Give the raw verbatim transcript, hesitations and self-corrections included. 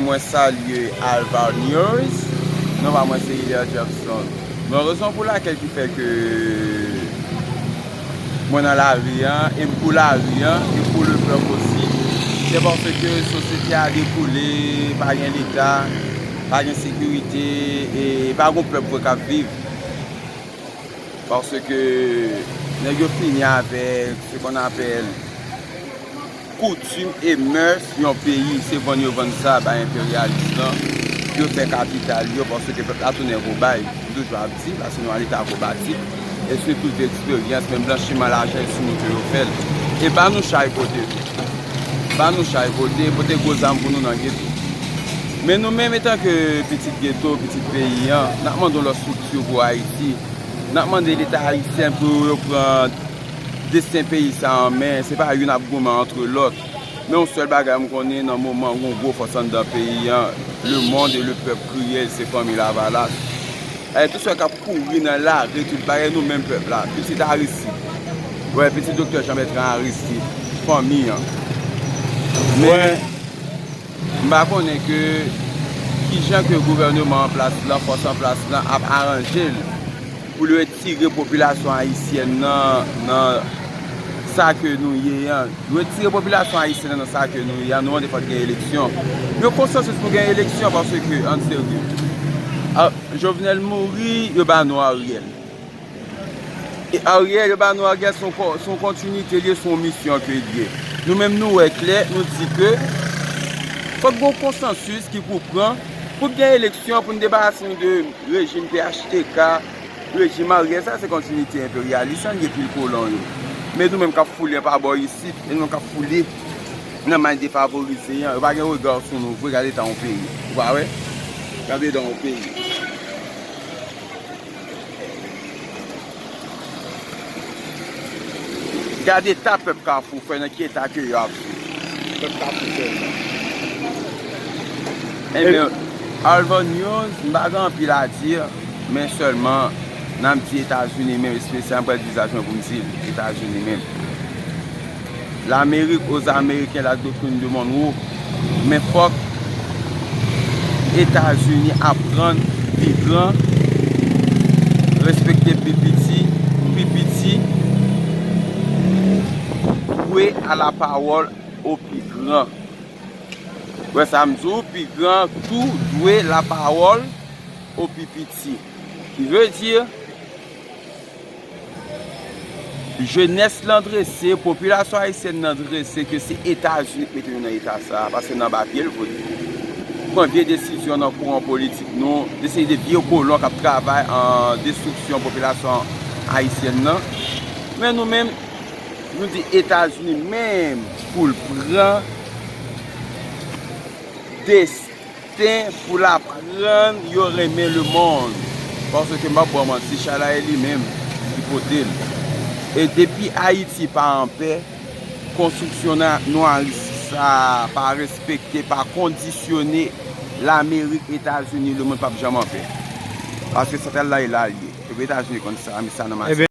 Mwen salye Alvar News. Non pa mwen se Hilaire Jefferson. Bon, rezon pou lakèl ki fè ke mwen nan lari an, e m pou lari an, e pou le pèp osi, se paske sosyete a dekoule, pa gen leta, pa gen sekirite, e pa gen pèp vre k ap viv. Paske nèg yo fini avèk ce qu'on appelle koutim e mès yon peyi, se vann yo vann sa bay enperyalis lan pou yo fè kapital yo, paske pèp la tounen kobay. M toujou ap di, paske nou an leta kobatik, e se tout eksperyans, menm blanchiman lajan, e sou nou ke yo fè l. E ba nou chay pote tou. Ba nou chay pote, pote gwo zam pou nou nan geto. Men nou menm, etanke pitit geto, pitit peyi an, n ap mande yon lòt estrikti pou Ayiti. N ap mande leta ayisyen pou yo pran desten peyi sa an men. Se pa youn ap goumen antre lòt. Men yon sèl bagay m konnen, nan moman yon gwo fòs anndan peyi an, le monde et le peuple kriyèl, se fanmi Lavalas. E tout sa k ap kouri nan lari, tout bagay, nou menm pèp la, pitit Aristide. Wè, pitit Doktè Jean Bertrand Aristide, fanmi an. Men, m pa konnen ke kijan ke gouvèneman an plas lan, fòs an plas lan ap aranje l pou l retire popilasyon ayisyèn nan, nan sa ke nou ye an. Retire popilasyon ayisyèn nan, nan sa ke nou ye an, nou mande fòk gen eleksyon. Yo konsansis pou gen eleksyon paske, ann serye, a, Jovenel mouri, yo ba nou Ariel. E Ariel, yo ba nou Ariel, se yon ko-, se yon kontinite li ye, se yon misyon ke li ye. Nou menm nou wè klè, nou di ke fòk gen yon konsansis ki pou pran pou gen eleksyon, pou n debarase nou de rejim P H T K, rejim Ariel, sa se kontinite enperyalis lan, li ye pil kolon yo. Men nou menm k ap foule pa bò isit, e nou menm k ap foule nan may defavorize an, yo pa gen rega sou nou vre, gade eta yon peyi. Ou pa wè? Gade eta yon peyi. Gade eta pèp Kafou fè, nan ki eta ke yo ap viv. Pèp Kafou fè nan. Ebyen, Alvan News, m pa gen anpil a di, men sèlman, n ap di Etazini menm, espesyalman, m pral di sa jwenn pou m di l, Etazini menm. Lamerik aux Américains, la doctrine de Monroe. Men fòk Etazini aprann pi gran, respekte pi piti, pi piti, dwe a la pawòl o pi gran. Wè sa m di w, pi gran tou dwe la pawòl o pi piti. Ki vle di, jenès lan drese, popilasyon ayisyèn nan drese ke se Etazini k mete nou nan eta sa a, paske nan papye l vote. Pran vye desizyon nan kouran politik nou, deside vye kolon k ap travay an destriksyon popilasyon ayisyèn nan. Men nou menm, nou di Etazini menm pou l pran des- ten pou l aprann yo renmen lemonn. Paske m p ap ba w manti, chay la e li menm ki pote l. E depi Ayiti pa anpè, konstriksyon nan nou an isi sa a pa respekte, pa kondisyone, Lamerik, Etazini, lemonn p ap janm anpè. Paske santral la e la l ye. Epi Etazini konn sa, men sa nan mache.